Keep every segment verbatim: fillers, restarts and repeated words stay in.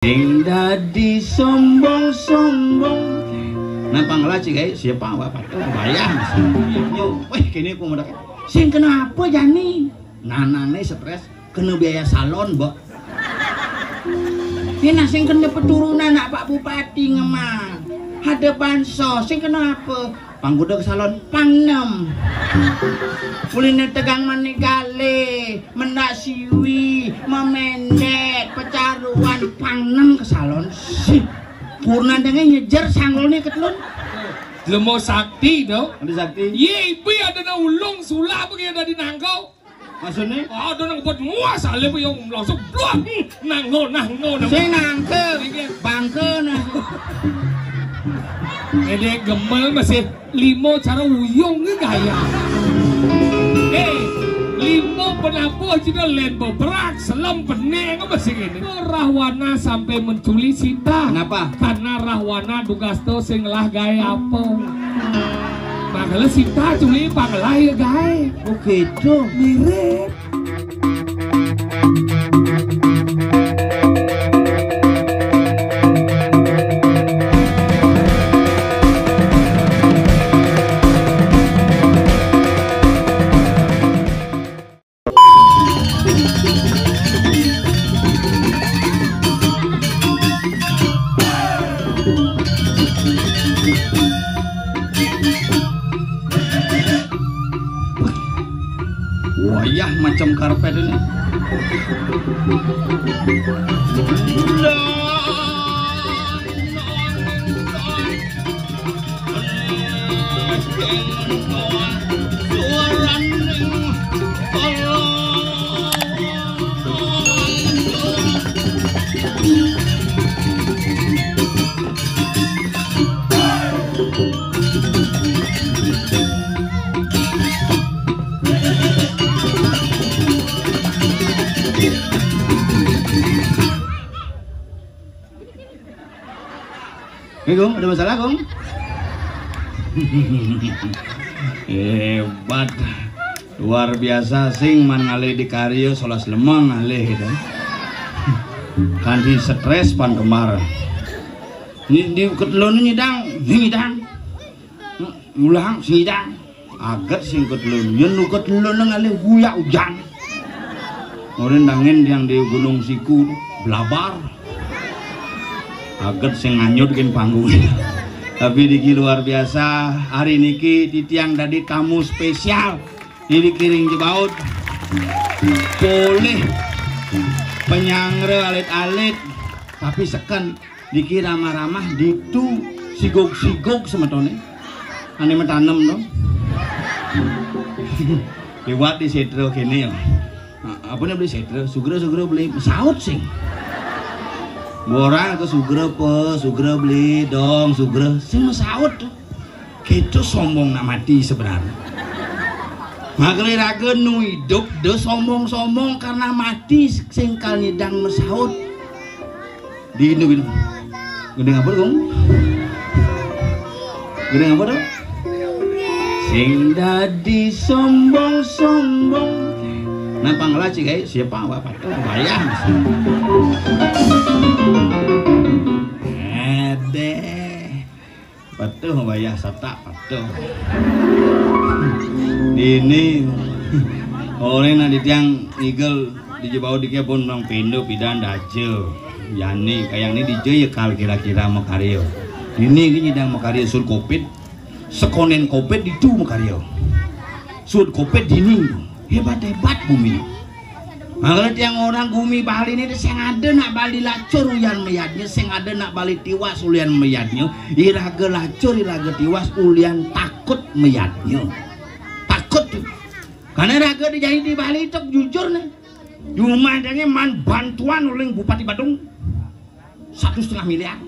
Sing dadi sombong-sombong. Nang pangela cik ae, siapa wae patuh bayah. Yo, weh, kene ku modal. Sing kenapa jani? Nanane stres, kena biaya salon, Mbok. Ini nah sing kena peturunan nak Pak Bupati ngemang. Ada bansos, sing kena apa? Pangguda ke salon, pang enam. Kuliner tegang mane gale, mendak siwi, memendek, pecaruan, pang enam ke salon. Sih, kurna denge nyejer sanggulne ketelun. Lemo sakti to. Ada sakti. Ye, ibu ada na ulung sulap ke ada di nangkau. Maksudnya? Ada nang buat muas ale yang langsung bluak. Hmm, nanggo, nanggo, nanggo. Sing nangke. Bangke nah. Ini gemel masih limo cara uyung ni gaya. Eh, limo penabuh cina len beberak, selam pening masih ini. Rahwana sampai menculi Sita. Kenapa? Karena Rahwana dugas to sing lah gaya apa. Makanya Sita culi pangelai gae. Oh gitu. Mirip. Wayah macam karpet ini. Oke, Gong, ada masalah, Gong? Hebat. Luar biasa sing man ngalih di karya solas lemang ngalih gitu. Kanti stres pan kembar. Ni di ketelun nyidang, nyidang. Ulang sidang. Aget sing ketelun. Yen nu ketelun ngalih guyak ujan. Ora nangin yang di Gunung Siku blabar. Aget sing nganyut kin panggung. Tapi niki luar biasa. Hari niki titiang dadi tamu spesial. Niki ring Jebaud. Polih penyanggra alit-alit. Tapi seken Diki ramah-ramah ditu sigog-sigog semetone. Ane metanem to. Liwat di Setra kene ya. Nah, apa nih beli Setra? Sugra, Sugra beli mesaut sing. Borang ke Sugra pe, Sugra beli dong, Sugra sing mesaut to. Gitu sombong nak mati sebenarnya. Makanya raga nu hidup de sombong-sombong karena mati sing kal nyidang mesaut. Di Indo gitu. Gedeng apa dong? Gedeng apa dong? Sing dadi sombong-sombong. Nah, pangela cik ae, siapa apa patuh bayah. Ade. Patuh bayah satak patuh. Dini. Ora nak ditiang igel di Jebaud dike pun nang pindo pidan daja. Yani kayang ni dija ya kal kira-kira makarya. Dini ki nyidang makarya sud covid. Sekonen covid ditu makarya. Sud covid dini. Hebat-hebat bumi. Mangkana tiang orang gumi Bali ni sing ada nak Bali lacur ulian mayadnya, sing ada nak Bali tiwas ulian mayadnya, iraga lacur, iraga tiwas ulian takut mayadnya. Takut tu. Karena raga dijahit di Bali tu jujur nih. Jumah denge man bantuan uling Bupati Badung. Satu setengah miliar.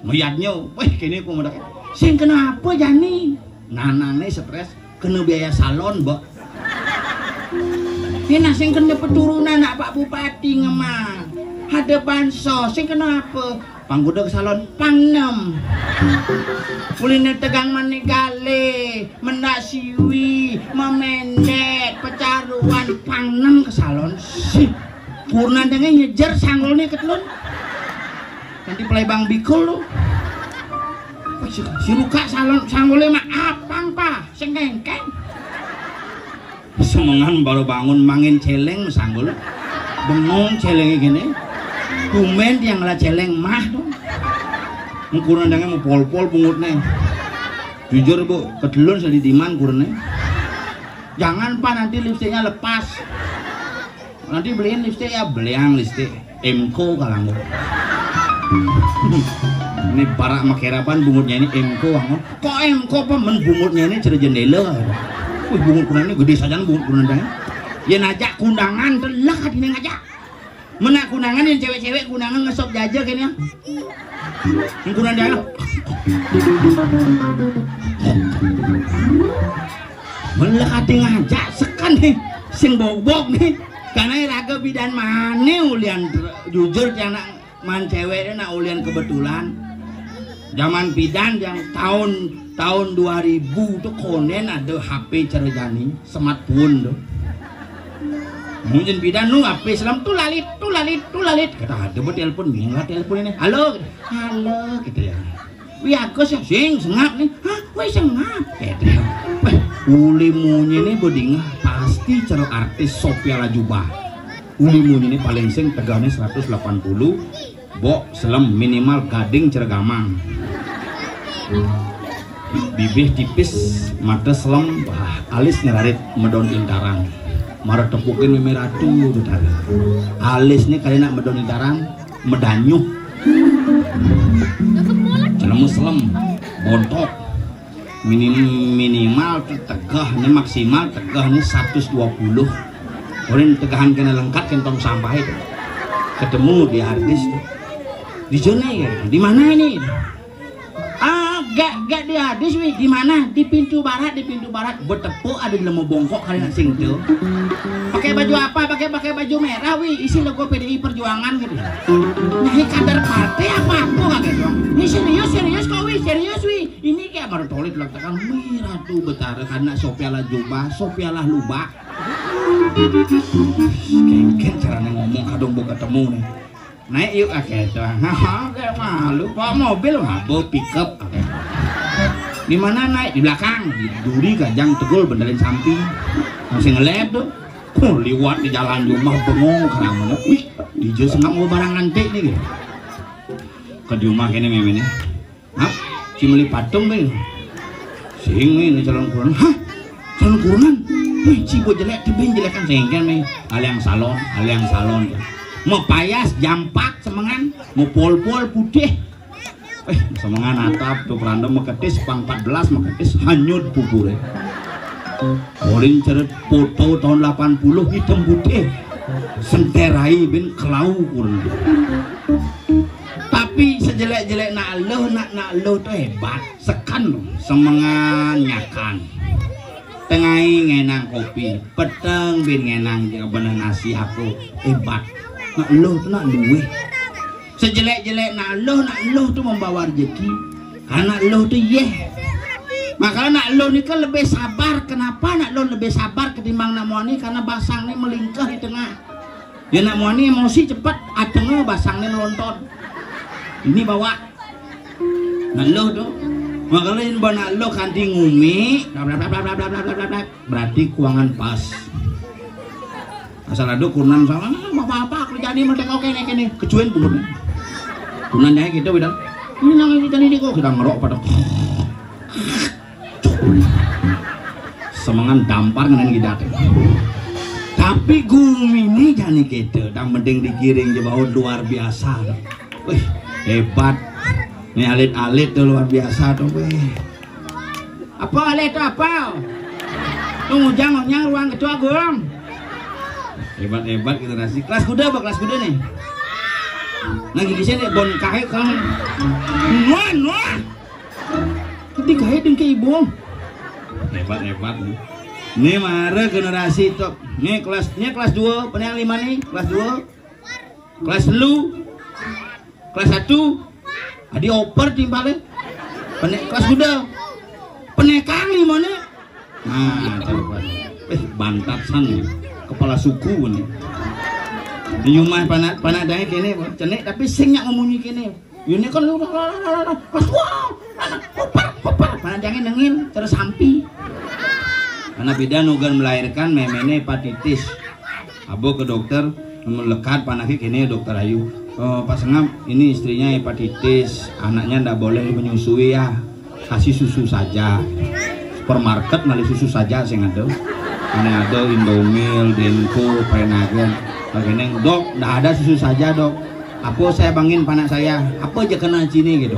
Mayadnya, weh kene ku modal. Sing kenapa jani? Nanane stres, kena biaya salon, Mbok. Ini nah sing kena peturunan nak Pak Bupati ngemang. Ada bansos, sing kenapa? Pangguda ke salon, pang enam. Kuliner tegang mane gale, mendak siwi, memendek, pecaruan, pang enam ke salon. Sih, kurna denge nyejer sanggulne ketelun. Nanti plébang bikul lu. Wah, si, si Ruka salon sanggulé mah apang, Pak. Sing kéngkéng. Semengan baru bangun mangin céléng sanggul. Bengong céléngé kéné. Tumbén tiang ngala céléng mah tuh. Mengkurang dengan mau pol-pol bungutné. Jujur, Bu, kedelun selidiman kurné. Jangan, Pak, nanti lipstiknya lepas. Nanti beliin lipstik ya, beliang lipstik. Emco kalango. Ini para makerapan bungutnya ini Emco, kalango. Kok Emco apa men bungutnya ini ceri jendela. Wih, bungut kunang ini gedé sajan bungut kunang ini. Ya najak kundangan, telek hati ini ngajak. Menak kundangan yang cewek-cewek kundangan ngesop jaja kayaknya. Kunang dia. Melek ati ngajak sekan nih, sing bobok nih. Karena raga bidan mané ulian jujur ti anak man cewek nak ulian kebetulan. Zaman bidan yang tahun tahun dua ribu tuh konen ada H P cerejani, smartphone tuh. Mungkin bidan nu H P selam tuh lalit, tuh lalit, tuh lalit. Kata ada buat telepon, minggu telepon ini. Halo, halo gitu ya. Wih, aku sih sing sengap nih. Hah? Wih, sengap. Gitu. Wah, uli munyi nih bedingah pasti cara artis Sophia Latjuba. Uli munyi nih paling sing tegahnya seratus delapan puluh, bok selem minimal gading cara gamang. Bibih tipis, mata selem, wah, alis ngerarit medon intaran. Mara tepukin meme ratu tuh tadi. Alis nih kali nak medon intaran, medanyuh. Celemu selem, bontok. Minim, minimal tuh tegah nih, maksimal tegah nih seratus dua puluh. Orang tegahan kena lengkap kantong sampah itu. Ketemu di artis tuh. Di sana ya, di mana ini? Ah, gak, gak di artis, wih. Di mana? Di pintu barat, di pintu barat. Betepuk ada di lemo bongkok kali nak sing tuh. Pakai baju apa? Pakai pakai baju merah, wih. Isi logo P D I Perjuangan gitu. Nah, ini kader partai apa aku kagak dong? Ini serius, serius kok, wih, serius, wih. Ini kayak baru tolit lah tekan wih, Ratu Betara karena Sophia Latjuba, Sophia Latluba. Kengken caranya ngomong kadung buka temu nih. Naik yuk, akeh tuh. Haha, kayak malu. Bawa mobil mabuk, pickup. Di mana naik? Di belakang. Di duri gajang tegul bendelin samping. Masih ngelep tuh. Oh, liwat di jalan rumah bengong karena mana? Wih, di jus nggak mau barang antik nih gitu. Ke di rumah kene meme nih. Hah? Si meli patung nih. Sing nih, ini calon kurunan. Hah? Calon kurunan? Wih, cibo jelek, tebing jelek kan sengken nih. Aliang salon, aliang salon. Mau payas, jampak, semengan, mau pol-pol putih. Eh, semengan atap tuh peranda meketis, pang empat belas meketis, hanyut pupure. Orin ceret foto tahun delapan puluh hitam putih. Senterai bin kelau kurun. Tapi sejelek-jelek nak lo, nak nak lo tuh hebat. Sekan lo, semengan nyakan. Tengai ngenang kopi, peteng bin ngenang dia bener nasi aku hebat. Nak lo tuh nak luwe. Sejelek-jelek nak lo, nak lo tuh membawa rezeki. Karena lo tuh yeh. Makanya nak lo ni kan lebih sabar. Kenapa nak lo lebih sabar ketimbang nak muani? Karena basang ni melingkah di tengah. Ya nak muani emosi cepet, atengnya basang ni melontot. Ini bawa. Nak lo tuh. Makanya ini nak lo kanti ngumi, bla bla bla bla bla bla bla bla bla. Berarti kuangan pas. Asal ada kunan sama, "Ah, apa-apa, aku jadi merdeka oke nih, kene." Kecuin pun. Kunan deh gitu, bilang. Ini nang kita ini kok kita ngerok pada. Semengan dampar ngenen kita. Tapi gumi ini jani kita, yang penting dikiring di bawah luar biasa. Wih, hebat. Ini alit-alit tuh luar biasa tuh, wih. Apa oleh itu apa? Tuh ngujang ngonyang ruang ketua gong. Hebat-hebat kita nasi. Kelas kuda apa kelas kuda nih? Nah, gigi saya nih, bon kahit kan. Nuan, nuan. Nanti kahit yang ke ibu. Hebat-hebat nih. Ini mara generasi top. Ini kelas, ini kelas dua, penang lima nih, kelas dua. Kelas lu. Kelas satu. Adi oper timpalnya. Penek kelas kuda. Penekang lima nih. Nah, coba. Eh, bantatsan nih. Kepala suku nih. Di rumah panak panak daya kene, cenik tapi sing nyak ngomongnya kene. Ini kan lu, pas, wah, hopar, hopar, panah jangé nengin, terus sampi. Karena bidan ugan melahirkan méméné hepatitis. Abo ke dokter, melekat panaké kéné, dokter ayu. "Eh, Pak Sengap, ini istrinya hepatitis, anaknya ndak boleh menyusui ya. Kasih susu saja." Supermarket ngalih susu saja sing ada. Ini ada Indomil, Denko, Prenagen. Akhirnya, "Dok, ndak ada susu saja, Dok." "Apa saya bangin panak saya? Apa aja kena sini gitu?"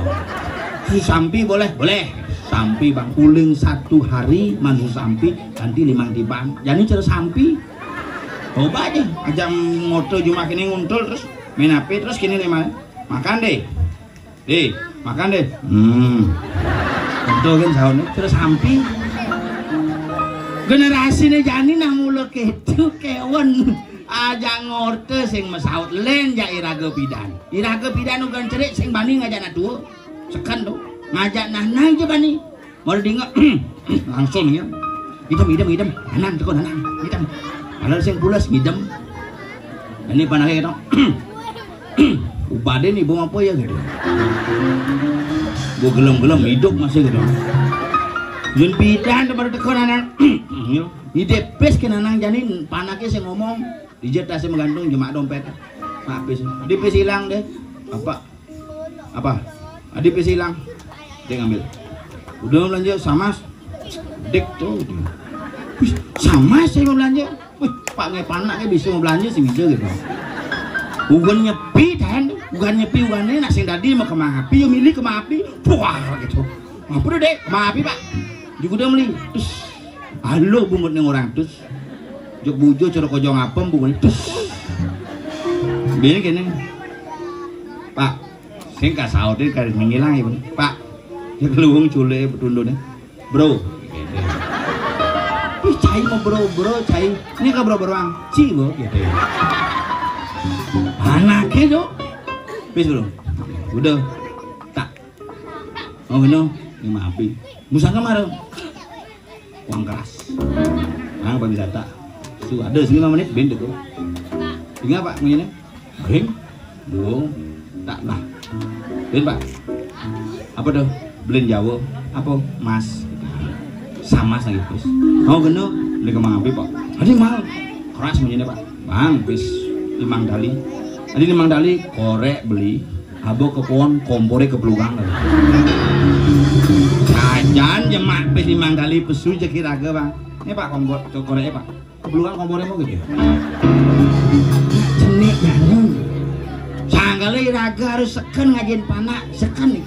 "Susu sampi boleh?" "Boleh." Sampi bang, uling satu hari mansu sampi, nanti limang tiban. Jadi cara sampi. Coba aja, aja moto Jumat ini nguntul terus main H P terus gini nih, "Makan deh. Deh, makan deh." Hmm. Betul kan sahurnya? Terus sampi. Generasiné jani nah mula kéto kéwon. Aja ngorte sing mesaut lén ja iraga pidan. Iraga pidan ugan cerik sing bani ngajak anak tua. Seken tuh. Ngajak nah nah aja bani. Mau dingin langsung ya. Idem, idem, idem. Nanang teko nanang. Idem. Padahal sing pules ngidem. Ini panaké gitu. Upadé nih bong apa ya gitu. Gua gelem-gelem hidup masih gitu. Yén pidan tuh pada teko nanang. Idep pes ke nanang jani panaké sing ngomong. Dijét tasé menggantung jemak dompet. Habis. Di pes hilang deh. Apa? Apa? Adi pes hilang. Dia ngambil. Udah belanja samas. Dek tuh. Wih, samas saya mau belanja. Wih, Pak nge panak ke bisa mau belanja sih bisa gitu. Ugan nyepi kan, ugan nyepi ugannya nak sing tadi mau kemang api, yo milih kemang api, puar gitu. Apa tuh dek, kemang api Pak? Juga udah beli. Terus, halo bungut nih orang terus. Jok bujo cara kojong apem bungut terus. Biar kene. Pak, sing kasautin kali ngilang ya, Pak. Ya keluwung culé petundune. Bro. Ih, cai mau bro, bro, cai. Ini ke bro beruang. Ci, bro, gitu. Anaknya tuh. Wis, bro. Udah. Tak. Oh, no. Ini maaf. Musang kemarin. Uang keras. Nah, pariwisata. Su ada sih lima menit ben tuh. Ingat Pak, punyanya? Bring. Bung. Tak lah. Ben Pak. Apa tuh? Belin Jawa. Apa? Mas. Sama lagi terus. Mau geno, beli kemang api Pak. Tadi mal. Keras punyanya Pak. Bang, bis limang dali. Tadi limang dali korek beli. Abo ke pohon komporé ke pelugang. Jajan jemak pis limang dali pesu jeki raga, Bang. Ini Pak kompor, ke korek Pak. Ke pelugang komporé mau gitu. Cenik bangun. Sanggalé raga harus seken ngajin panak, seken nih.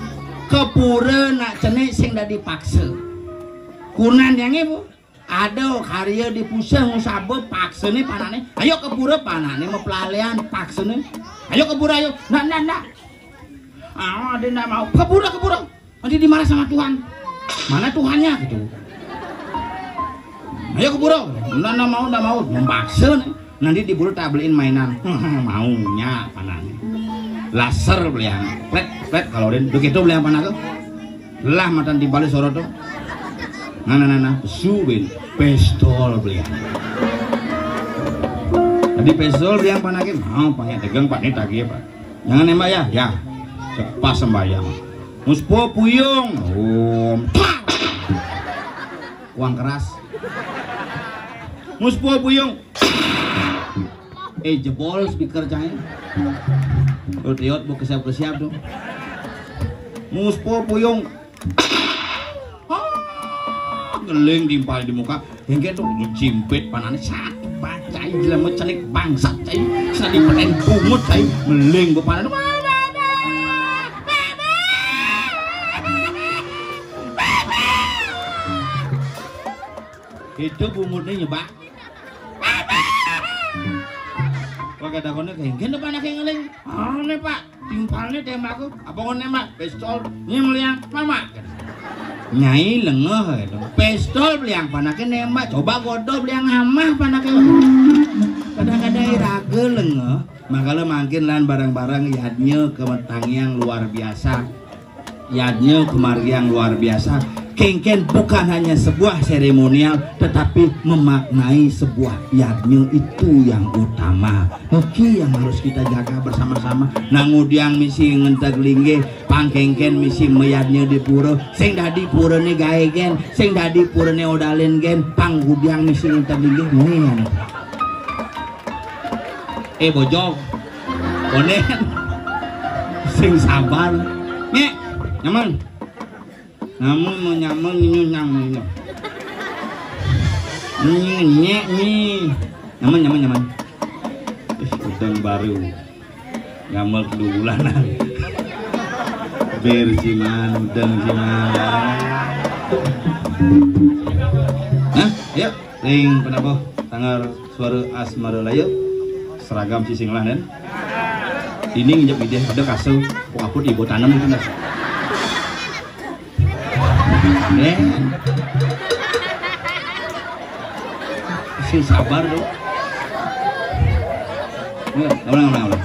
Kepura nak cenik sing dadi paksa. Kunan yang ibu. Aduh, karya di pusing saba paksané panakné. Ayo ke pura panakné mau pelalian paksané. Ayo ke pura ayo. Ndak, ndak, ndak. Ah, dia ndak mau. Ke pura, ke pura. Nanti dimarah sama Tuhan. Mana Tuhannya gitu. Ayo ke pura. Ndak, ndak mau, ndak mau. Memaksa nih. Nanti di pura tak beliin mainan. Maunya panakné. Laser belian. Pret, pret kalau den. Begitu belian panak tuh. Lah matan timpalé soroto. Nah, nah, nah, nah, pesu ben. Pistol belian. Tadi pistol belian panaké, mau pakai tegang Pak, ini tagih Pak. Jangan nembak ya, ya. Cepat sembayang. Muspo puyung. Om. Uang keras. Muspo puyung. Eh, jebol speaker cai. Tuh, Triot, bu kesiap-kesiap tuh. Muspo puyung. Ah, geling timpal di muka. Hingga tuh jimpit panakné satu bacai jelema cenik bangsat cai. Sadi peten bungut cai. Meling bu panakné. Itu bungutnya nyebak. Pakai dakonnya kayak gini panaké ngeling. Ané Pak, timpalné tembak aku. Apa kau nembak? Pistol. Ini meliang, mama. Nyai lengeh itu. Pistol beliang panaké nembak. Coba godo beliang amah panaké. Kadang-kadang iraga lengeh. Makanya makin lan barang-barang yadnya kemetang yang luar biasa. Yadnya kemargian luar biasa. Kéngkén bukan hanya sebuah seremonial, tetapi memaknai sebuah yadnya, itu yang utama. Oke, yang harus kita jaga bersama-sama. Nangudiang misi ngenteg linggih, pangkéngkén misi mayadnya di pura. Sing dadi purané gaé gén, sing dadi purané odalin gén, panggudiang misi ngenteg linggih. Nih. Eh, bojog. Konen. Sing sabar. Nyék, nyaman. Namun mau nyaman, ini nyaman, ini. Ini nyék, ini. Nyaman, nyaman, nyaman. Ih, udang baru. Nyaman kedua bulanan. Bir siman, udang siman. Hah? Yuk, ring penabuh tanggal suara asmara laya. Seragam sising lah, nen. Ini nginjak bidih ada kasar, kok aput ibu tanam itu, nah. Eh. Sing sabar tuh. Ayo, ulang, ulang, ulang.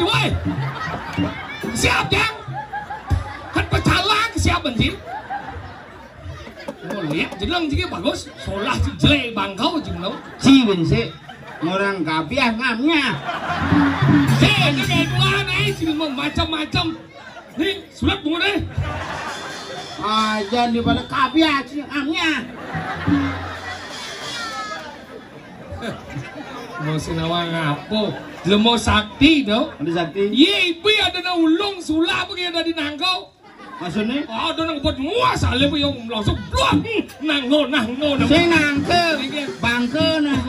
Woi. Siap, Jang. Kan pecalang siap, Benji. Oh, lihat jeneng juga bagus. Solah si jelek bangkau jeneng. Si Benji. Orang kapiah ngamnya. Si, ini kayak dua nih, si macam-macam. Nih, surat bunga deh. Ah, jangan di balik kapiah, si ngamnya. Mau sinawa ngapo? Lemo sakti do. Ada sakti. Ye, ibu ada na ulung sulap pergi ada di nangkau. Maksudnya? Ada nang buat muas ale yang langsung bluak. Nanggo, nanggo, nanggo. Sing nangke. Nggih. Bangke nah.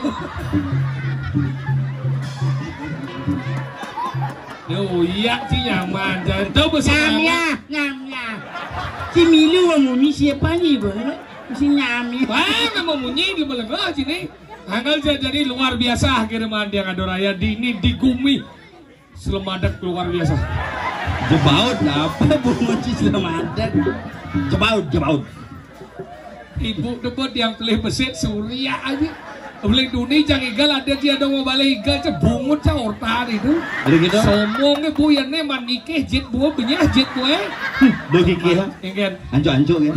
Yo, iya sih nyaman. Jangan tahu besar. Ngamnya, ngamnya. Si Milu yang munyi siapa nih, Bang? Si Nyami. Wah, memang munyi di melengah sini. Anggal ja-, jadi luar biasa akhirnya mandiang Adoraya dini di gumi. Selemadek luar biasa. Jebaut apa bungut si selemadek? Jebaut, jebaut. Ibu debut yang pelih besit surya aja. Beli duni jang igal ada dia dong mau balik igal cebungut ca orta itu. Beli gitu. Somong bu ya ne man nikeh jit bu benyah jit bu eh. Duh kiki ya. Ingin. Anjuk-anjuk ya.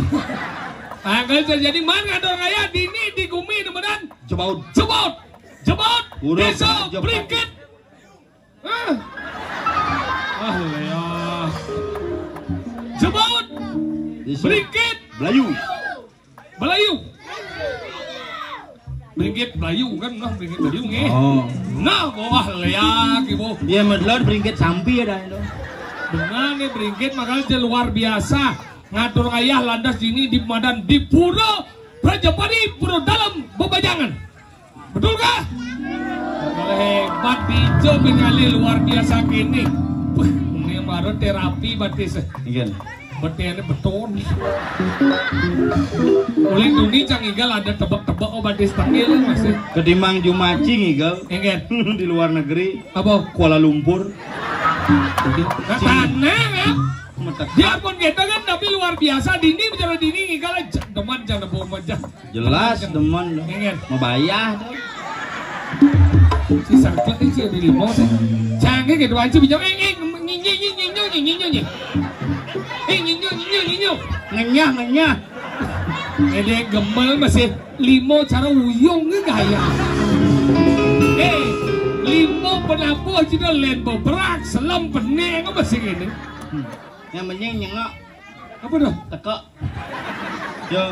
Anggal terjadi man ngador ngaya dini di gumi demenan. Jebaut. Jebaut. Jebaut. Urus, desa jebaut. Bringkit. Hah? Ah, ya. Jebaut. Desa. Bringkit. Belayu. Belayu. Bringkit Belayu kan nah Bringkit Belayu nggih. Oh. Nah, bawah leak ibu. Dia medlon bringkit sampi ada itu. Dengan nih bringkit makanya dia luar biasa. Ngatur ayah landas dini di madan di pura Prajapati pura dalam bebajangan. Betulkah? Hebat dijo pengali luar biasa kini. Puh, ini baru terapi batis. Iya. Betene beton. Mulai duni cang igal ada tebak-tebak oh batis tengil masih. Ketimbang jumaci ngigal. Iya. Di luar negeri. Apa? Kuala Lumpur. Nah, tanah ya. Metek. Biarpun kita kan tapi luar biasa dini bicara dini ngigal aja. Demen jangan bohong aja. Jelas demen. Ingin. Mabayah tuh. Si sangkut ini sih di limo sih. Canggih gitu aja bicara eh eh nyinyi nyinyi nyinyi nyinyi nyinyi. Eh nyinyi nyinyi nyinyi. Ngenyah ngenyah. Ini gemel masih limo cara uyung nih gaya. Eh limo penabuh aja dah len beberak selem peneng apa sih ini? Yang penting nyengok. Apa dah? Teka. Yo,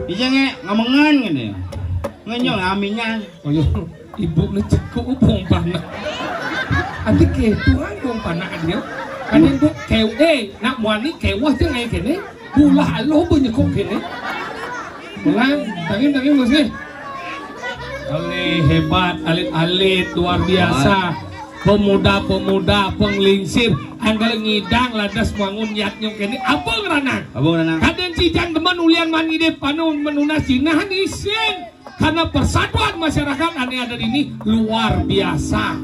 iya nge ngamengan ngene. Ngenyong aminyan. Oh iya, ibu ne cekuk bong panak. Ati ketuan bong panak dia. Kan ibu kew eh nak muani kewah je ngai kene. Bulah aloh bu nyekuk kene. Pulang, tangin tangin bos eh. Kali hebat, alit-alit luar biasa. Pemuda-pemuda penglingsir anggal ngidang lantas bangun yatnya kene abang ranang. Abang ranang. Kadang cijang teman ulian mani deh panu menunas jinahan isin karena persatuan masyarakat ane ada di ini luar biasa.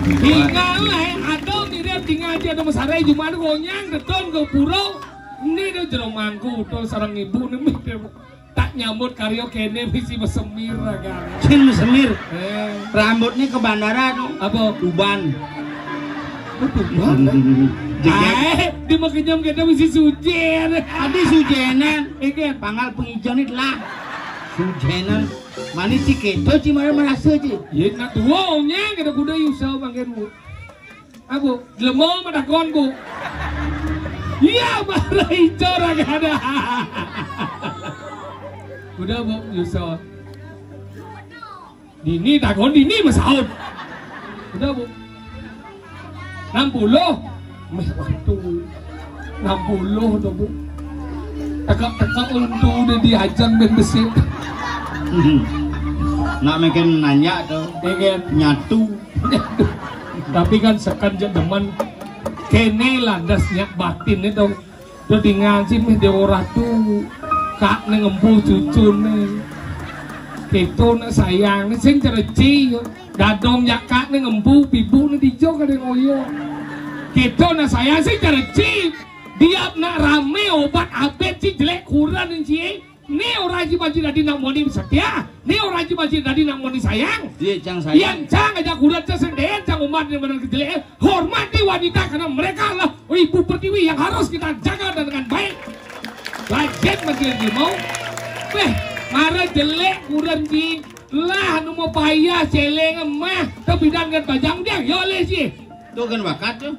Tinggal eh ada mirip tinggal aja ada mesarai cuma ada gonyang deton ke pura ini ada jeromangku tuh sarang ibu nih. Tak nyambut karyo kene misi besemir kan. Cin besemir. Eh. Rambutnya ke bandara tuh. Apa? Tuban. Tuban. Jeget. Eh, di makenyam kita misi sujen. Adi sujenan. Iya. Panggal pengijan itu lah. Sujenan. Manis si keto ci mana merasa ci. Iya nak tuanya kita kuda yusau bangkit bu. Aku lemo madakon ku. Iya, bara ijo ra kada. Udah bu, nyusut. Dini takon dini masaut. Udah bu. Enam puluh. Meh waktu enam puluh tuh bu. Tekak-tekak untuk udah diajang ben besi. Nak makin nanya tuh. Pengen nyatu. Tapi kan sekan je demen kene landas nyak batin itu. Tuh dengan si meh dewa ratu kak ne ngempu cucune. Keto nak sayang ne sing cereci yo. Dadong nyak kak ne ngempu pibu ne dijo kade ngoyo. Keto nak sayang sing cereci. Diap nak rame obat abet si jelek kuran si. Né ora ji panci dadi nak moni setia, né ora ji panci dadi nak moni sayang. Iya, cang sayang. Yén cang ajak kuda cang sendén, cang umat yang benar kejelek, hormati wanita karena mereka adalah ibu pertiwi yang harus kita jaga dan dengan baik. Lajeng mesti lagi mau. Béh, mara jelek kuda ji. Lah, nu mau payah céléng mah, tebidan kan bajang dia, yo lé sih. Tuh kan bakat tuh.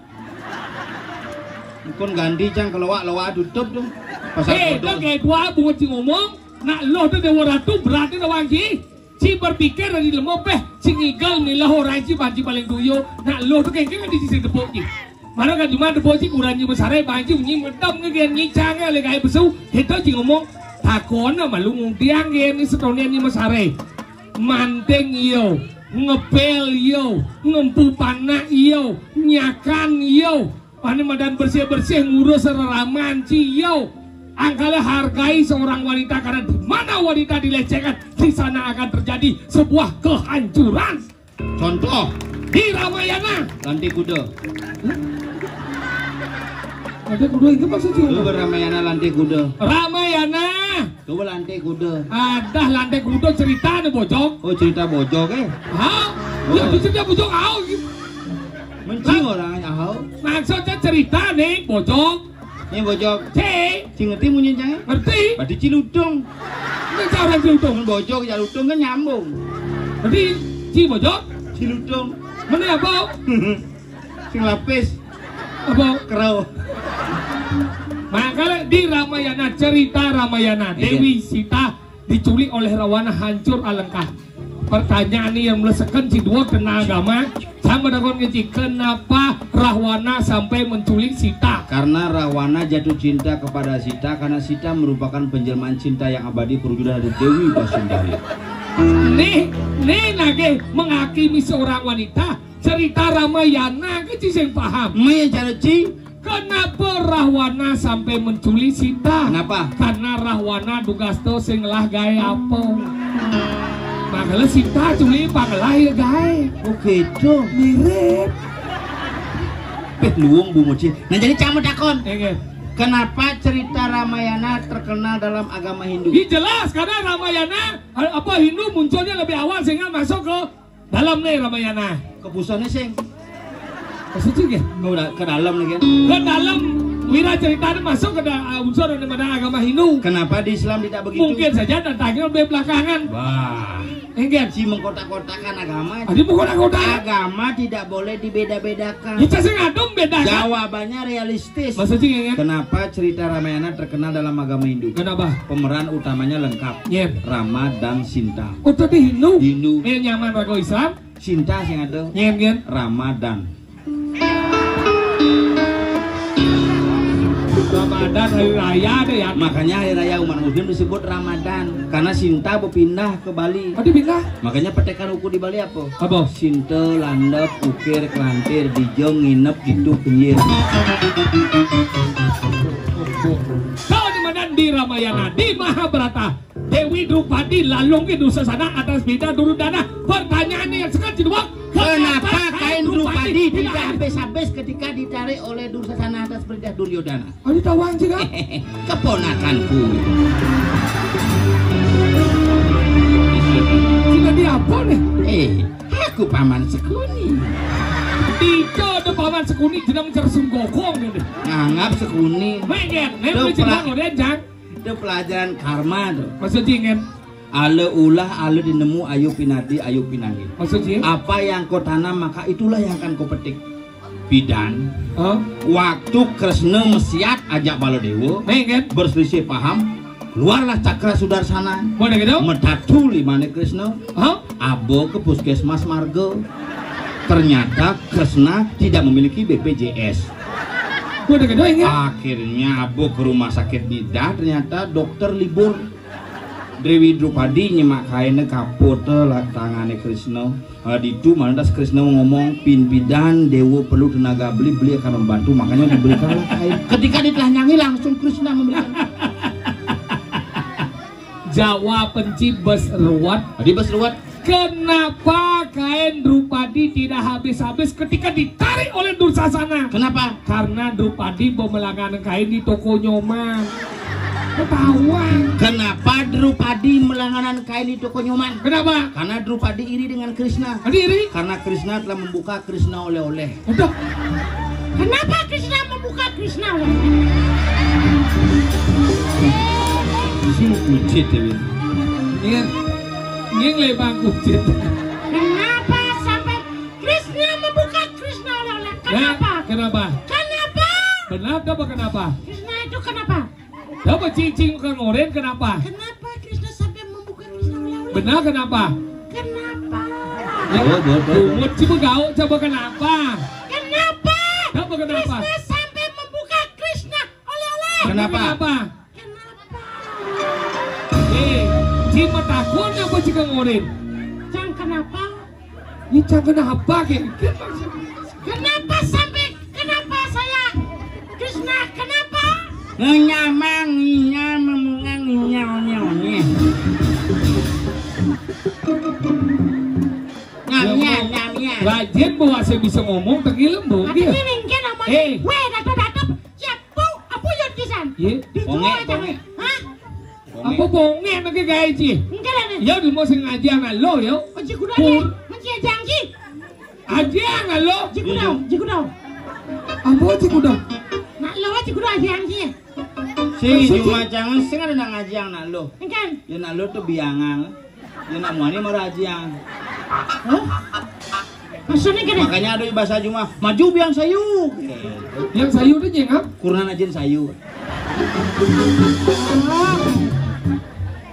Kon ganti cang keluar-luar tutup tuh. Pasal eh, foto. Dah kayak dua bungut sing ngomong, nak lo tuh Dewa Ratu berarti lawan ji. Ci berpikir dari lemo béh, sing igal milah orang ci banci paling tuyo. Nak lo tuh kayak kan di sisi tepuk ji. Mara kan cuma tepuk ci kurang ji besare banci nyi medem ngegen nyi cange le kayak besu. Hito ci ngomong, takona malu ngudiang gen ni setonian nyi mesare. Manting iyo, ngepel iyo, ngempu panak iyo, nyakan iyo. Pane madan bersih-bersih ngurus reraman ci iyo. Angkala hargai seorang wanita karena di mana wanita dilecehkan, di sana akan terjadi sebuah kehancuran. Contoh. Di Ramayana. Lantai kuda. Lantai kuda itu maksudnya? Lu Ramayana lantai kuda. Ramayana. Coba lantai kuda. Ada lantai kuda cerita nih bojok. Oh, cerita bojok eh. Hah? Oh. Ya, itu cerita bojok au gitu. Mencing orang au. Maksudnya cerita nih bojok. Ini bojok. Cé. Ci ngerti munyi cangé? Ngerti. Berarti ci ludung. Ini cara ci ludung. Mun bojok ya ludung kan nyambung. Berarti ci bojok? Ci ludung. Mana apa? Sing lapis. Apa? Kerau. Makanya di Ramayana, cerita Ramayana, iya. Dewi Sita diculik oleh Rawana hancur alengkah. Pertanyaan nih yang melesekan ci dua kena agama. Sama dengan ngeci, kenapa Rahwana sampai menculik Sita? Karena Rahwana jatuh cinta kepada Sita karena Sita merupakan penjelmaan cinta yang abadi perwujudan dari Dewi Basundari. Nih, nih nage menghakimi seorang wanita. Cerita Ramayana ke ci sing paham. Maya cara ci. Kenapa Rahwana sampai menculik Sita? Kenapa? Karena Rahwana dugas to sing ngelah gaé apa. Makanya Sita culik pangelah ya gaé. Oh gitu. Mirip. Peh luung Bu Muci. Nah jadi cang mau takon. Iya, iya. Kenapa cerita Ramayana terkenal dalam agama Hindu? Ini jelas karena Ramayana eh, apa Hindu munculnya lebih awal sehingga masuk ke dalam nih Ramayana. Kepusannya sing. Maksudnya gini? Ke, da- ke dalam lagi. Ke dalam wira cerita ini masuk ke da- unsur daripada agama Hindu. Kenapa di Islam tidak begitu? Mungkin saja datangnya lebih belakangan. Wah. Enggak. Si mengkotak-kotakan agama. Ada bukan anggota. Agama tidak boleh dibeda-bedakan. Kita sih ngadem beda kan? Jawabannya realistis. Maksudnya enggak? Kenapa cerita Ramayana terkenal dalam agama Hindu? Kenapa? Pemeran utamanya lengkap. Iya. Rama dan Sinta. Oh, tadi Hindu. Hindu. Eh, nyaman raga Islam. Sinta sing ada. Nyen, nyen. Ramadan. Ramadan hari raya ada ya. Makanya hari raya umat muslim disebut Ramadan karena Sinta berpindah ke Bali. Oh, dipindah? Makanya petekan uku di Bali apa? Apa? Sinta, landep, ukir, kelantir, dijeng, nginep, hidup, pinggir. Kau di mana? Di Ramayana, di Mahabharata. Dewi Drupadi lalung ke Dursasana atas bida Duryodana. Pertanyaannya yang sekarang kedua, kenapa kain Drupadi tidak habis-habis ketika ditarik oleh Dursasana atas perintah Duryodana? Ada tawang juga? Keponakanku. Sudah di apa nih? Eh, aku paman Sekuni. Tidak ada paman Sekuni, jenang cersung gokong ini. Nganggap Sekuni. Mengget, nek Itu boleh cerita pra- ngoden, Jang. Itu pelajaran karma tuh. Maksudnya kan? Ale ulah, ale dinemu, ayo pinadi, ayo pinanggih. Maksudnya? Apa yang kau tanam maka itulah yang akan kau petik. Bidan. Hah? Waktu Kresna mesiat ajak Baladewa Nih kan? Berselisih paham, keluarlah Cakra Sudarsana. Mana gitu? Medatu limane Kresna. Hah? Abo ke puskesmas marga. Ternyata Kresna tidak memiliki B P J S. Mana gitu ingat? Akhirnya abo ke rumah sakit bidan, ternyata dokter libur. Dewi Drupadi nyemak kainnya kaput lah tangane Kresna. Ah, ditu malantas Kresna ngomong, pin bidan Dewa perlu tenaga beli, beli akan membantu, makanya diberikanlah kain. Ketika ditelanjangi langsung Kresna memberikan. Jawa penci bes ruwet. Tadi bes ruwet. Kenapa kain Drupadi tidak habis-habis ketika ditarik oleh Dursasana? Kenapa? Karena Drupadi memelangan kain di toko Nyoman. Ketahuan. Kenapa Drupadi melangganan kain di toko Nyoman? Kenapa? Karena Drupadi iri dengan Krishna. Tadi iri? Karena Krishna telah membuka Krishna oleh-oleh. Udah. Kenapa Krishna membuka Krishna oleh-oleh? Sing kucit ya, Win. Iya. Ini lebang kucit. Kenapa sampai Krishna membuka Krishna oleh-oleh? Kenapa? Kenapa? Kenapa? Benar apa kenapa? Krishna itu kenapa? Coba cicing ke ngorin kenapa? Kenapa Krishna sampai membuka Krishna oleh-oleh? Benar kenapa? Kenapa? Ya, bungut si begau coba kenapa? Kenapa? Coba kenapa? Krishna sampai membuka Krishna oleh-oleh. Kenapa? Kenapa? Kenapa? Eh, si matakun apa si ke ngorin? Cang kenapa? Ini cang kenapa ke? Kenapa sampai kenapa saya Krishna kenapa? Ngenyamang inya memungang inya onye onye. Ngamnya ngamnya. Rajin bawa saya bisa ngomong tegilem bu. Tapi ini mungkin namanya. Eh. Weh, datap-datap. Siap, bu, apa ya pisan? Iya. Dijual aja. Hah? Apa bonge nake gae ci? Enggak ada. Ya udah mau sengaja sama lo ya. Oh, ci kuda ya. Menci aja angki. Aja sama lo. Ci kuda, ci kuda. Apa ci kuda? Nak lo ci kuda aja angki. Si cuma jangan sing ada nak ngaji yang nak lo. Enggak. Ya nak lo tuh biangan. Ya nak muani mau rajian. Hah? Maksudnya gini. Makanya ada bahasa Juma, maju biang sayu. Yang sayu tuh nyengap? Kurang aja sayu.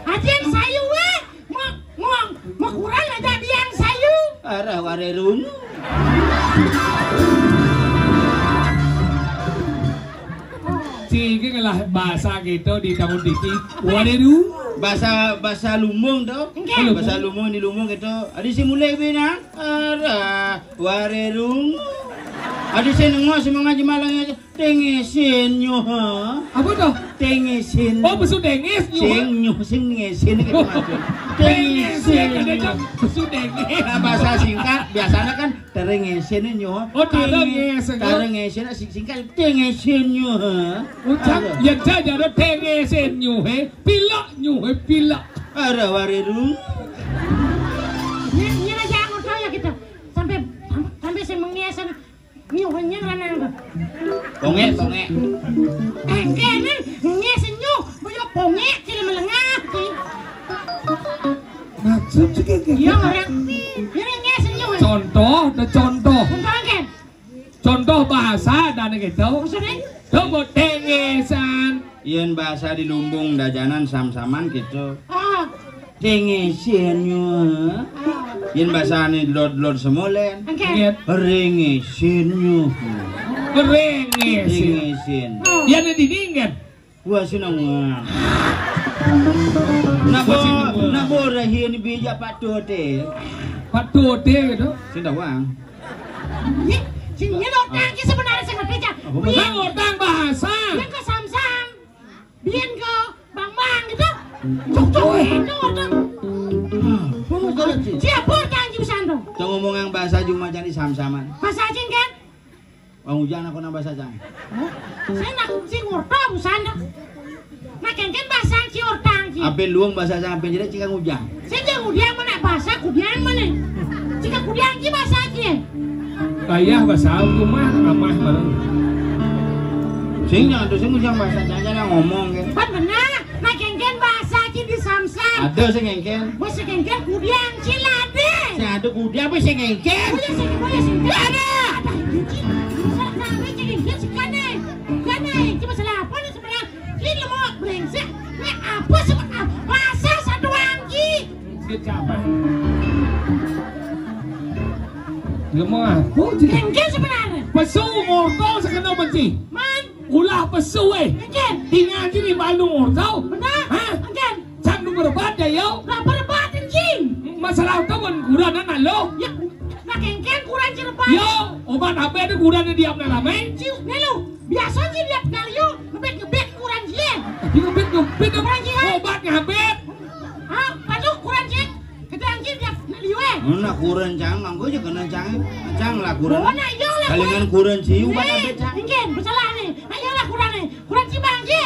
Ajen sayu weh. Mau mau mau kurang aja biang sayu. Arah warerung. Ciki ngelah bahasa gitu di tahun diki. Warerung. Bahasa bahasa Lumbung tuh. Enggak. Bahasa Lumbung di Lumbung gitu. Ada si mulai bina. Arah warerung. Ada si nengok semangat jemalang aja. Tengesin nyo ha. Apa tuh? Tengesin. Oh, besu dengis nyo. Sing nyo sing ngesin gitu maksud. Tengesin ada cok besu dengis. Bahasa singkat biasanya kan terengesin nyo. Oh, terengesin. Terengesin sing singkat tengesin nyo ha. Ucap yang saja ada tengesin nyo he. Pilak nyo he pilak. Ada warerung. Ini ini aja anggota ya kita. Sampai sampai saya mengesin. Nyuhnya lanang tuh. Ponge, ponge. Eh, kene nge senyuh, boyo ponge kira melengah ki. Maksud sih kayak gitu. Iya orang. Ini nge senyuh. Contoh, ada contoh. Contoh kan? Contoh bahasa dan gitu. Maksudnya? Coba tengesan. Yen bahasa di Lumbung dajanan sam-saman gitu. Ah. Tengesin nyo. Yen basane dlod-dlod semolen. Oke. Ingat. Rengesin nyo. Rengesin. Rengesin. Oh. Yen di dingin. Gua seneng. Nak bo, nak bo rahin bija patote. Patote gitu. Sing tawang. Ye, sing nyen otang ki sebenarnya sing ngerti, Cak. Apa? Piye? Nang otang bahasa. Yang ke Samsam. Biyen ke Bang Mang gitu. Cok cok itu otang. Apa masalah, Ci? Siapa otang ki pisan to? Cok ngomong yang bahasa cuma jadi Samsaman. Bahasa Cing kan? Wong hujan aku nang bahasa Cang. Hah? Saya nak sing ngorto pisan to. Nah, kengken bahasa ki otang ki. Ape luwung bahasa Cang ape jelek cing kang ujang. Sing jang udiang mana bahasa kudiang mana? Jika kudiang ki bahasa ki. Kayah bahasa rumah ramah bareng. Sing jangan tuh sing ujang bahasa Cang jangan ngomong ke. Pan benar. Nah, kengken bahasa ki di Samsam. Ada sing kengken. Bos sing kengken kudiang cilade. Sing ada kudiang apa sing kengken? Boleh sing boleh sing. Ada. Ada. Bisa kami kengken sekane. Kane, cuma salah apa nih sebenarnya? Ki lemot brengsek. Nek apa sih, ah, masa satu angki? Siapa? Lemot apa sih? Kengke sebenarnya. Pesu mortal sekena benci. Man. Ulah pesu, eh. Kengke. Tinggal aja di Bandung mortal. Benar. Hah? Kengke. Can nu berebat ya, yo. Lah berebat, anjing. Masalah itu kan kurang anak lo. Ya, nah kengke kurang cerebat. Yo, obat apa itu kurang di diam dalam, eh? Ciu, nih lu. Biasa aja dia kali yo, ngebet-ngebet kurang jie. Tapi ngebet-ngebet dong. Kurang jie. Obat ngabet. Hah? Patuh kurang jie. Kita anjir dia nak liu eh. Mana kurang cang, mangko aja kena cang. Cang lah kurang. Oh, nak yo lah. Kalingan kurang ciu, obat ngabet cang. Mungkin, bersalah nih. Nak yo lah kurang nih. Kurang cibang jie.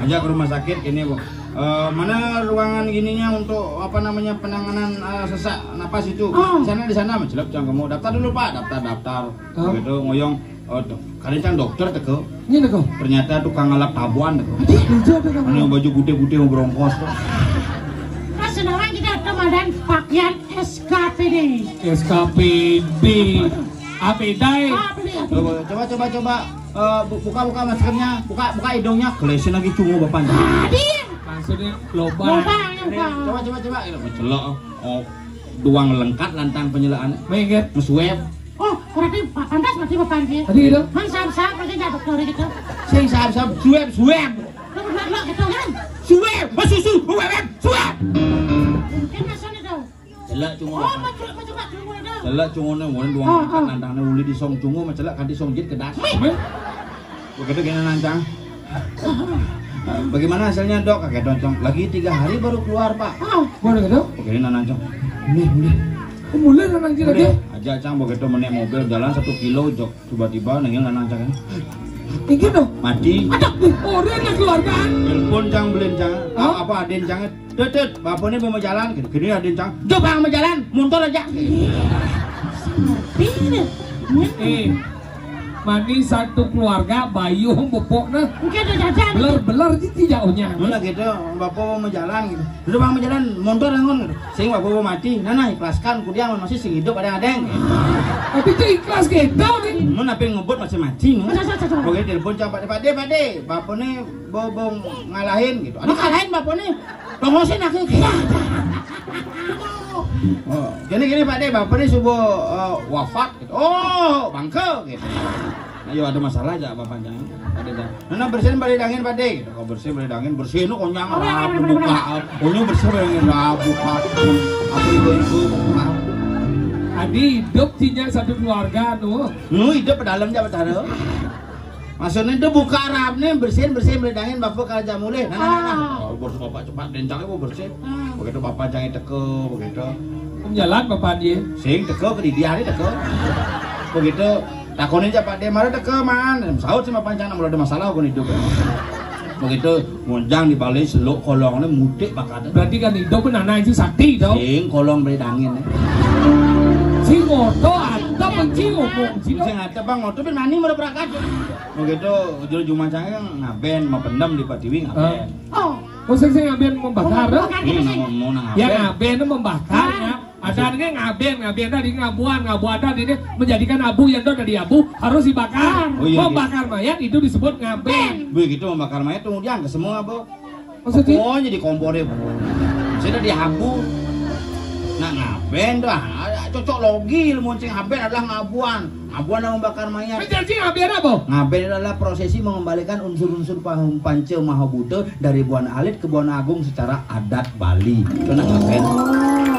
Ajak ke rumah sakit kéné, Bu. Eh, mana ruangan gininya untuk, apa namanya, penanganan, eh, sesak napas itu? Di sana, di sana, mencelep cang kamu. Daftar dulu, Pak, daftar, daftar. Begitu ngoyong, eh, do-, kadang cang dokter teko. Ini teko. Ternyata tukang ngalap tabuan teko. Aduh, kerja ada kamu. Mana baju putih-putih mau berongkos tuh. Terus sekarang kita ada madan pakaian S K P D. S K P D. Apa dai? Coba, coba, coba, coba. Eh, bu-, buka, buka maskernya, buka, buka hidungnya. Kelesin lagi cungu bapak. Tadi. Maksudnya lobang. Lobang yang, Pak. Coba, coba, coba. Ini mencelok. Oh, doang lengkap lantang penyelakan. Minggir. Nge-swab. Oh, berarti pa-, pantas berarti bapak dia. Tadi itu. Kan sam-sam, berarti nggak dokter gitu. Sing sam-sam, swab, swab. Lu benar lo gitu kan? Swab, mas susu, swab, swab. Mungkin maksudnya tuh. Celek cungu. Oh, apa? Macam, macam, macam, macam. Celek cungune, mau doang lengkap lantangnya uli di song cungu, mencelek kanti song jit kedas. Begitu gini nancang. Bagaimana hasilnya, Dok? Kaget doncong. Lagi tiga hari baru keluar, Pak. Mana gitu? Begini nancang. Nih, nih. Mulai nancang lagi. Aja cang begitu menek mobil jalan satu kilo, jok, tiba-tiba nengil nancang. Ini dong. Mati. Aduh, orang yang keluarga. Telepon cang, belin cang. Apa adin cang? Tut, tut, bapaknya mau jalan gitu. Gini adin cang. Jok, bang mau jalan, motor aja. Eh, mani satu keluarga, bayuh bepok nah. Mungkin ada jajan. Beler-beler di jauhnya. Mana gitu, bapak mau jalan gitu. Udah bang mau jalan, motor angon gitu. Sing bapak mau mati, nah, nah, ikhlaskan, kudiang masih sing hidup ada adeng. Tapi itu ikhlas gitu nih. Mun apa yang ngebut masih mati, mun. Oke, telepon cang, Pak Dé, Pak Dé, Pak Dé, bapak nih bo, bo ngalahin gitu. Aduh, ngalahin bapak nih. Tongosin aku. Oh, gini, gini, Pak Dé, bapak nih subuh, eh, wafat gitu. Oh, bangke gitu. Ayo, ada masalah aja bapak jangan. Ada dah. Nah, nah, bersihin balik angin, Pak Dé. Gitu. Kau bersihin balik angin, bersihin lu konyang rabu buka. Konyang bersihin balik angin rabu buka. Apa itu, itu? Adi hidup tinya satu keluarga nu. Nu hidup dalam aja betara. Maksudnya itu buka rapnya, bersihin, bersihin, beledangin, bapak kalau jam mulai. Nah, nah, nah, nah. Oh, bos bapak cepat, dencangnya mau bersih. Begitu bapak jangan teke, begitu. Jalan bapak dia. Sing teke ke dia hari teke. Begitu, takonin aja Pak dia, mana teke, man? Saut sama pancana, mulai ada masalah, aku hidup. Begitu, ngonjang di balik, seluk kolongnya, mudik bakatnya. Berarti kan hidup kan anak itu sakti, dong? Sing kolong beledangin, ya. Si moto, ada benci ngomong, si sing ada bang, moto, ben mani, mau berangkat. Begitu, juru jumacangnya ngaben, mau pendem di Patiwi ngaben. Oh, sing sing ngaben membakar, dah? Membakar gitu sih. Mau nang ngaben. Ya ngaben itu membakar, ya. Ada ngaben, ngaben tadi ngabuan, ngabuan tadi ini menjadikan abu yang dari abu harus dibakar. Oh, iya, iya. Membakar mayat itu disebut ngaben. Begitu membakar mayat, kemudian ke semua, Bu. Maksudnya? Pokoknya di kompore, Bu. Saya udah diabu. Nah, ngaben tuh, ah, cocok logi, ilmu cing ngaben adalah ngabuan. Abuan yang membakar mayat. Kan janji ngaben apa? Ngaben adalah prosesi mengembalikan unsur-unsur paham panca maha buta dari Buana Alit ke Buana Agung secara adat Bali. Itu nah ngaben.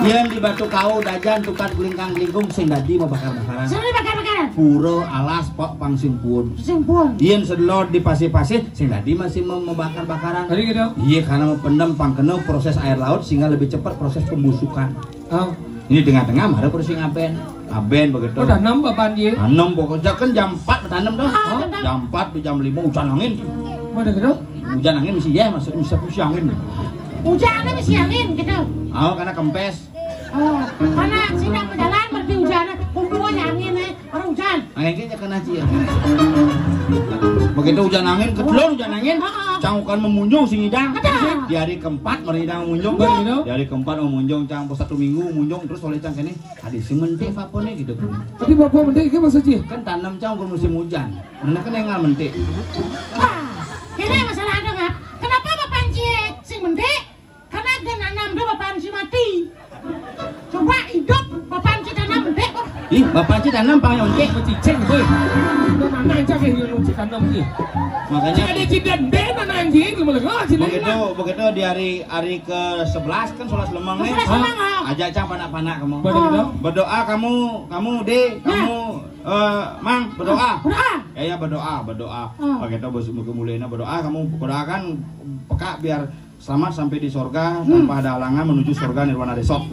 Yang di Batu Kau, Dajan, Tukat, Glingkang, Glingkung, sing dadi membakar-bakaran. Sing dibakar-bakaran. Pura, alas, pok, pang, sing puun. Sing puun. Yang sedelot di pasir-pasir, sing dadi masih mem-, membakar-bakaran. Tadi gitu. Iya, karena mau pendem pangkena proses air laut sehingga lebih cepat proses pembusukan. Oh. Ini tengah-tengah mara perlu sing ngaben. Ngaben begitu. Oh, tanam apa dia? Tanam pokoknya kan jam empat tanam dong. Ah, tanam. Jam empat di jam lima hujan angin. Mana gitu? Hujan angin mesti ya, masuk bisa pusi angin. Hujan angin mesti angin gitu. Oh, karena kempes. Oh, karena sini berjalan berarti hujan. Kumpulnya angin, eh. Orang hujan. Angin kayaknya kena sih ya. Begitu hujan angin, ketelur hujan angin, canggukan memunjung sing idang. Ada. Di hari keempat mari idang memunjung. Iya. Di hari keempat memunjung cang pos satu minggu memunjung terus oleh cang kene. Ada si mentik apa nih gitu. Tapi bapak mentik itu maksudnya? Kan tanam cang bukan musim hujan. Mana kan yang nggak mentik. Wah, kira masalah ada nggak? Kenapa bapak cie sing mentik? Karena dia nanam dia bapak si mati. Coba hidup bapak si tanam mentik kok. Ih, bapak si tanam pang nyontek. Cicing, boy. Itu mana aja kayak nyontek tanam sih. Makanya ada ciden deh mana anjing lu lagi ciden. Begitu, begitu di hari, hari ke sebelas kan sebelas lemang nih. Sebelas lemang, ah. Ajak cang panak-panak kamu. Betul, betul. Berdoa kamu, kamu deh, kamu, eh, mang, berdoa. Berdoa. Ya, ya, berdoa, berdoa. Pakai tahu bos muka mulainya berdoa, kamu berdoakan peka biar selamat sampai di sorga tanpa ada halangan menuju sorga nirwana resort.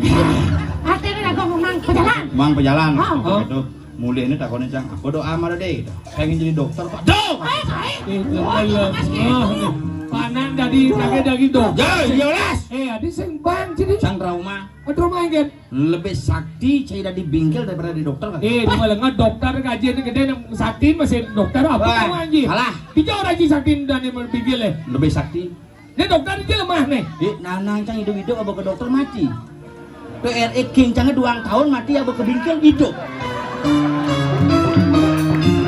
Artinya lagu mang pejalan. Mang pejalan. Begitu. Mulai ini takonin cang, apa doa mara deh? Pengen jadi dokter, Pak. Doh! Eh, saya. Itu kan lemas. Panak dadi, dadi, dadi dokter. Ya, jelas. Eh, adi sing bang, jadi. Sang trauma. Trauma, kan? Lebih sakti cai dadi bingkil daripada di dokter, kan? Eh, cuma lenga dokter kajian gede, nang sakti masih dokter apa? Wah, tahu, anjing? Salah. Dijauh lagi sakti dan yang bingkil, eh. Lebih sakti. Ini dokter aja lemah, nih. Di nanang cang hidup-hidup apa ke dokter mati? Tuh R E King cangnya duang tahun mati apa ke bingkil hidup.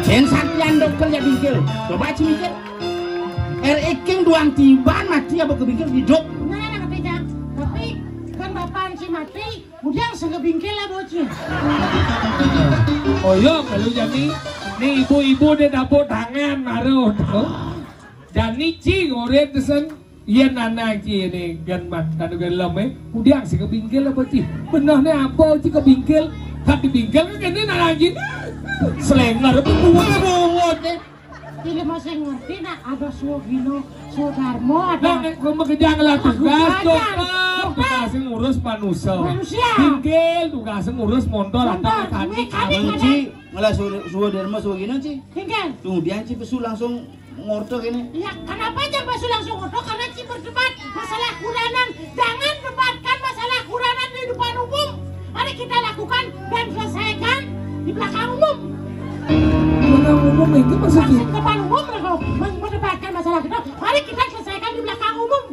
Sen saktian dokter ya bingkil. Coba aja mikir. R E King duang tiban mati apa ke bingkil hidup. Nah, nah, ngerti, Cang. Tapi kan bapak si mati, udah sing ke bingkil lah, bocil. Oh iya, kalau jadi nih ibu-ibu dia dapur tangan, maruh. Jani ci ngoret sen, iya nana ci ini gan man, kanu gan lem, eh. Udah sing ke bingkil apa ci? Bener nih apa ci ke bingkil? Kat di bingkil kan ini nana ci. Selenger buat buat, eh. Ini masih ngerti nak ada Suwagino, Suwodarmo, ada. Nah, nek kowe kerja ngelah tugas, tugas, dokter, tugas ngurus manusia. Manusia. Bingkil, tugas ngurus motor, atau mekanik. Mekanik, mekanik. Ci, ngelah Suwo-, Suwodarmo, Suwagino, ci. Bingkil. Kemudian ci pesu langsung ngorto kene. Iya, kenapa aja pesu langsung ngorto? Karena ci berdebat masalah kuranan. Jangan debatkan masalah kuranan di depan umum. Mari kita lakukan dan selesaikan di belakang umum. Belakang umum itu maksudnya? Maksud depan umum, kalau men-, mendebatkan masalah kita, mari kita selesaikan di belakang umum.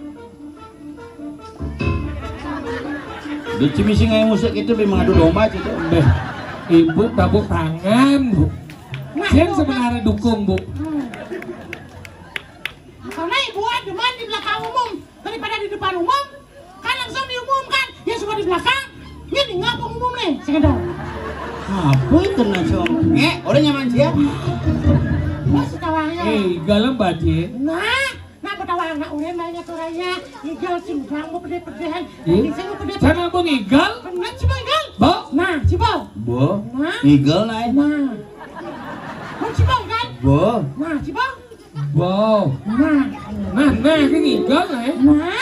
Di cimisi ngai musik itu memang adu domba gitu. Beh, ibu tepuk tangan, Bu. Nah, saya sebenarnya dukung, Bu. Hmm. Karena ibu demen di belakang umum daripada di depan umum, kan langsung diumumkan. Dia suka di belakang, dia tinggal pengumum nih, sekedar. Apa itu, Nasong? Nge, orang nyaman siap? Bos, tawarnya. Eh, galem, Batin. Nah, nah, betawa anak orang banyak orangnya. Igal sing mau pede-pedehan. Ih, saya mau pede-pedehan. Sana, Bu, ngigal? Bener, coba igal. Bo? Nah, coba. Bo? Nah. Ngigal, nah, eh. Nah. Mau coba igal? Bo? Nah, coba. Bo. Nah. Nah, nah, kan ngigal, eh. Nah.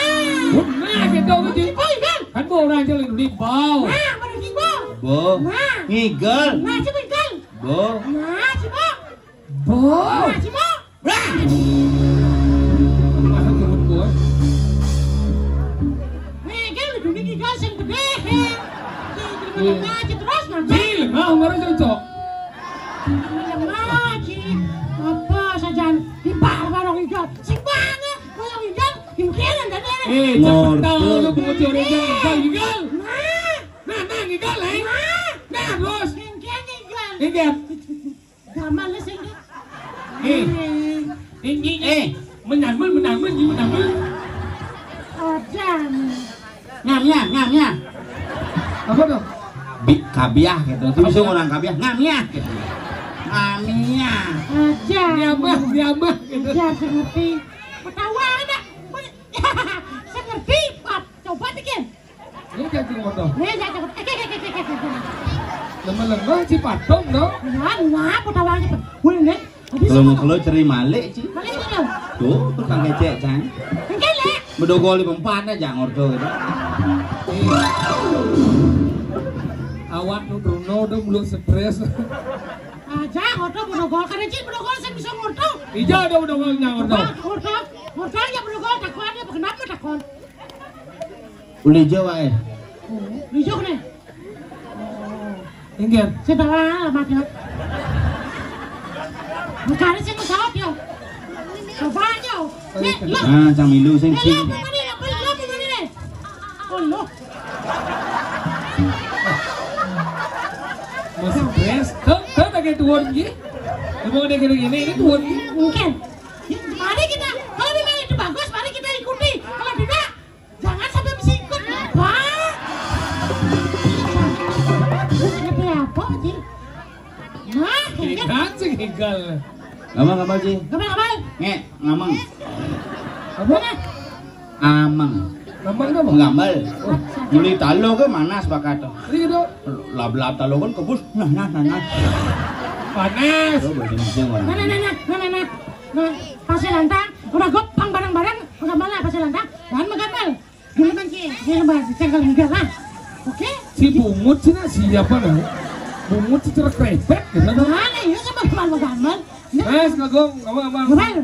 Bo, nah, gitu, gitu. Mau coba igal? Kan bo orang aja lagi dulu, bo. Nah, pada coba. Bo. Nah. Ngigal. Nah, coba igal. Bo. Nah, coba. Bo. Nah, coba. Wah! Masa turun gua? Nih, kan udah nih, kan sing gede, kan. Nih, terima kasih terus, nanti. Cil, ah, kemarin cocok. Terima kasih. Apa saja di bar-bar orang hijau. Sing banget, orang hijau, pikiran dan enak. Eh, cepet tau lu, gua curi hijau, hijau. Nah. Nah, nah, hijau, eh. Nah. Nah, terus. Hijau, hijau. Hijau. Gamal sing. Eh. Ini, eh. Menyamun, menyamun, ini menyamun. Ojan. Nyam, nyam, nyam, nyam. Apa tuh? Bi-, kabiah gitu. Itu bisa orang kabiah. Nyam, nyam gitu. Nyam, nyam. Ojan. Nyamah, nyamah gitu. Ojan, sing ngerti. Ketawa ada. Sing ngerti, Pak. Coba bikin. Ini jadi motor. Nih, jangan takut. Lemah-lemah si patung, no? Ya, nah, aku tahu aja. Boleh, nih. Kalau mau keluar ceri malik, Ci. Malik mana? Tuh, tukang kecek, Cang. Enggak, Lek. Bedogol di pempan aja, ngordo gitu. Awak nu Bruno udah mulu stres. Aja, ngordo bedogol. Karena Ci bedogol, saya bisa ngordo. Ija ada bedogol, nggak ngordo. Ngordo, ngordo ya bedogol, takut ada, kenapa takut? Uli Jawa, eh. Uli Jawa nih. Inggih. Sing bawa alamat ya. Bukan sing pesawat ya. Coba aja. Nih, lo. Ah, cang milu sing. Nih, lo, sing. Bukan ini, lo, lo, bukan ini. Oh, lo. Masih bes. Tuh, tuh, lagi tuan, Ji. Emang udah gini-gini, ini tuan, Ji. Mungkin. Ya, mari kita, kalau memang itu bagus, mari kita ikuti. Kalau tidak, jangan sampai mesti ikut. Wah. Terus ngerti apa, Ji? Nah, ini kan sing gagal. Gamal, gamal, Ji. Gamal, gamal. Nge, ngamang. Apa? Mana? Amang. Amang apa? Nggamel. Oh. Muli talo ke manas bakat. Iya, dong. Lab-lab talo kan kebus. Nah, nah, nah, nah. Panas. Oh, bahasa Indonesia orang. Nah, nah, nah, nah, nah, nah, nah. Nah, pasir lantang, udah gopang bareng-bareng, menggamel lah pasir lantang, dan menggamel. Dulu kan, Ci, dia lebar, saya kalau enggak lah. Oke? Si bungut sih, nah, siapa, nah? Bungut sih, cerek krepek, gitu. Mana, iya, sama, sama menggamel. Nah. Mas, ngagong, apa, apa? Gamel.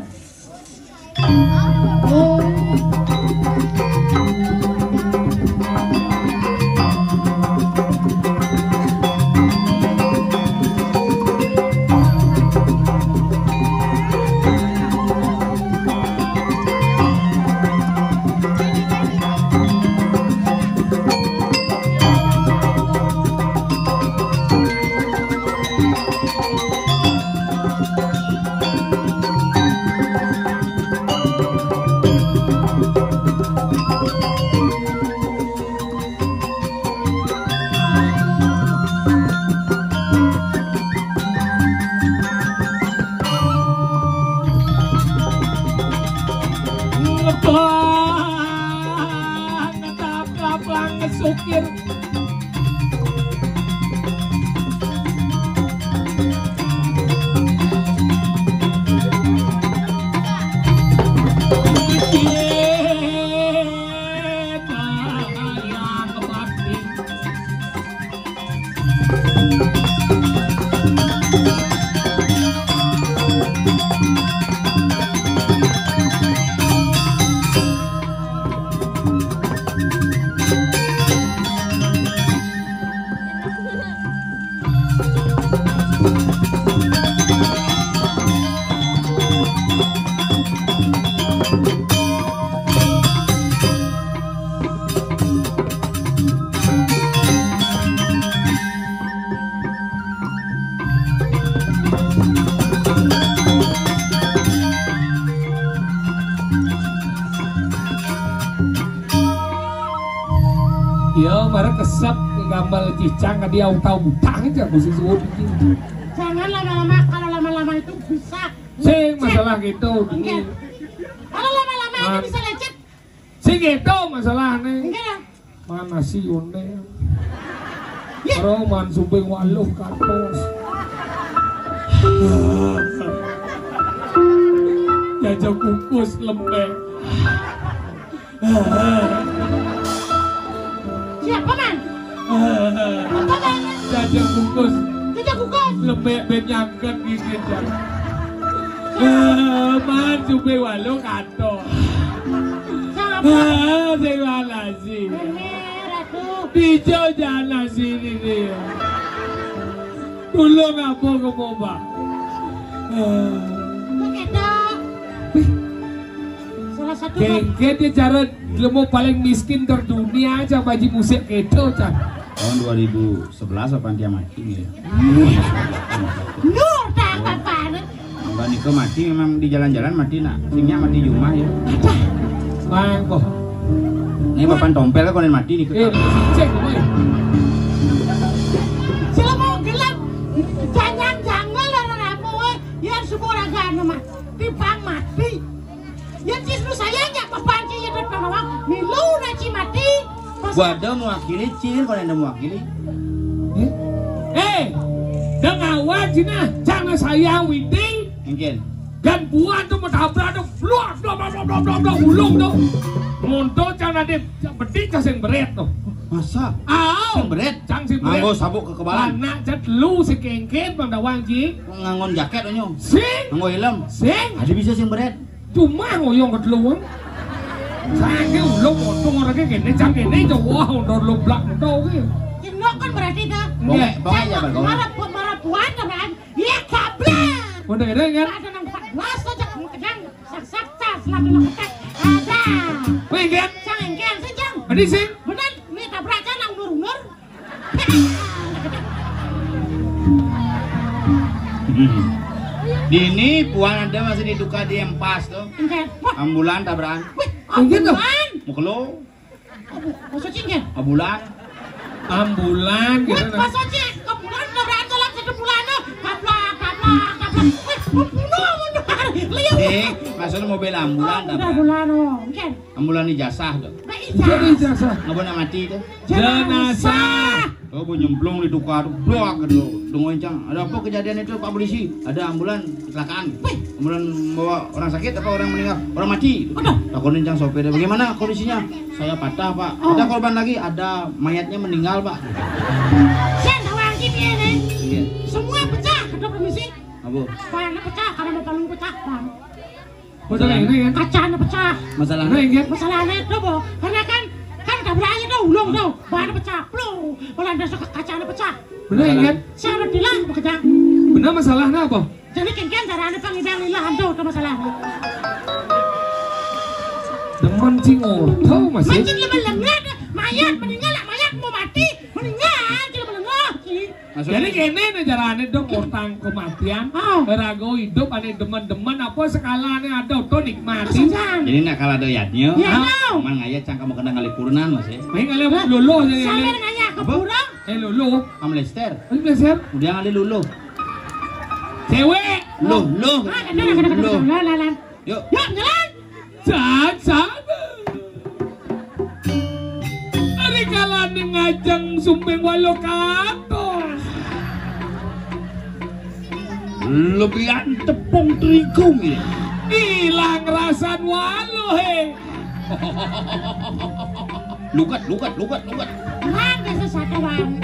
Ngebang, ngetap, ngabang, ngesukir. Ya, mara kesep gambar cicang ka dia utang-utang aja aku sih suwun iki. Jangan lama-lama, kalau lama-lama itu bisa. Sing masalah gitu. Enggak. Kalau lama-lama itu Man. Bisa lecet. Sing gitu masalahnya. Enggak. Mana sih Yone? Ya. Roman Subeng waluh katos. Jajak kukus lembek. Siapa, Man? Apa, Man? Jajak kukus. Jajak kukus. Lembek ben nyangket gigit ya. Eh, Man Subeng waluh katos. Siapa? Ah, sing mana sih? Ini, Ratu. Dijauh jalan sini dia. Tulung apa ke Pak? Begitu. Salah satu. Kengket ya cara lemo paling miskin terdunia aja baju musik gitu, Cak. Tahun dua ribu sebelas apa dia mati ya? Nur tak apa-apa. Mbak Niko mati memang di jalan-jalan mati nak. Singnya mati di rumah ya. Bang, boh. Ini papan tompel kok mati nih. Eh, cek, boy. Sila mau gelap. Jangan janggal orang apa, woi. Ya semua raga nama. Timbang mati. Ya cis lu sayang ya papan cis ya tetap nawang. Milu na ci mati. Gua ada mewakili cil kalau ada mewakili. Eh, eh, dengar wajina jangan saya widi. Mungkin. Dan buat tuh menabrak tuh, blok, blok, blok, ulung tuh. Monto jangan ada bedik kasing beret tuh. Masa? Aw. Sing beret? Cang sing beret. Nganggo sabuk kekebalan. Anak jet lu si kengket Bang Dawang Ji. Nganggon jaket onyo. Sing. Nganggo helm. Sing. Ada bisa sing beret. Cuma ngoyong ke dulu. Saya ke ulung untung orang ke kene cang kene jauh untuk lu blak to ke. Cinlok kan berarti dah. Bongek, bongek ya, Bang. Marah, marah buat kan? Iya kablak. Udah ada kan? Ada nang empat belas aja kamu kenyang. Sak sak tas lah dulu ketek. Ada. Weh kan? Cang engkel sih cang. Ada sih. Bener, ini tabrakan nang nur-nur. Dini puan ada masih ditukar di empas tuh. Enggak. Wah. Ambulan tabrakan. Wih, ambulan. Mau kelo? Maksudnya enggak? Ambulan. Ambulan. Wih, gitu nah. Maksudnya ambulan tabrakan tolak satu bulan tuh. Kaplak, kaplak, kaplak. Wih, membunuh, membunuh. Lihat. Eh, maksudnya mobil ambulan tabrakan. Ambulan, oh, enggak. Ambulan ijazah tuh. Nah, ijazah. Ijazah. Nggak boleh mati tuh. Jenazah. Oh, bu nyemplung di tukar, blok gitu. Dengoin cang. Ada apa kejadian itu Pak Polisi? Ada ambulan kecelakaan. Wih. Ambulan bawa orang sakit apa orang meninggal? Orang mati. Aduh. Takonin cang sopir, bagaimana kondisinya? Saya patah Pak. Oh. Ada korban lagi? Ada, mayatnya meninggal Pak. Saya tahu lagi dia nih. Iya. Semua pecah, kata permisi. Apa? Mana pecah? Karena mau paling pecah Bang. Masalah ini kan? Kacanya pecah. Masalah ini kan? Masalahnya itu, Bu. Karena kan, kan tabrakannya tuh ulung tuh. Bahannya pecah. Plung. Kalau ada suka kacanya pecah. Bener kan? Siapa bilang bekerja? Bener masalahnya apa? Jadi kengken caranya pang idang lila hantu itu masalahnya. Demen cing orto masih. Mancing lemah lengah dah. Mayat meninggal lah, mayat mau mati. Meninggal, cing lemah lengah. Cing. Jadi kene nih carane dong, utang kematian. Oh. Rago hidup ane demen-demen apa sekalane ada to nikmati. Jadi nak kalau ada yadnya, ya, no. Cuman ngaya cang kamu kena ngalih kurenan, Mas, ya. Main kali luluh jadi. Sambil ngaya ke pura. Eh, luluh. Kamu lester. Ini lester. Udah ngalih luluh. Cewek. Loh, loh. Ah, ada, ada, ada, ada. Loh. Lah, lah, lah. Yuk. Yuk, jalan. Caca. Ari kalane ngajeng sumping waluh katos. Lebihan tepung terigu ya. Ilang rasan waluh, he. Lugat, lugat, lugat, lugat. Mana sesuatu, Bang?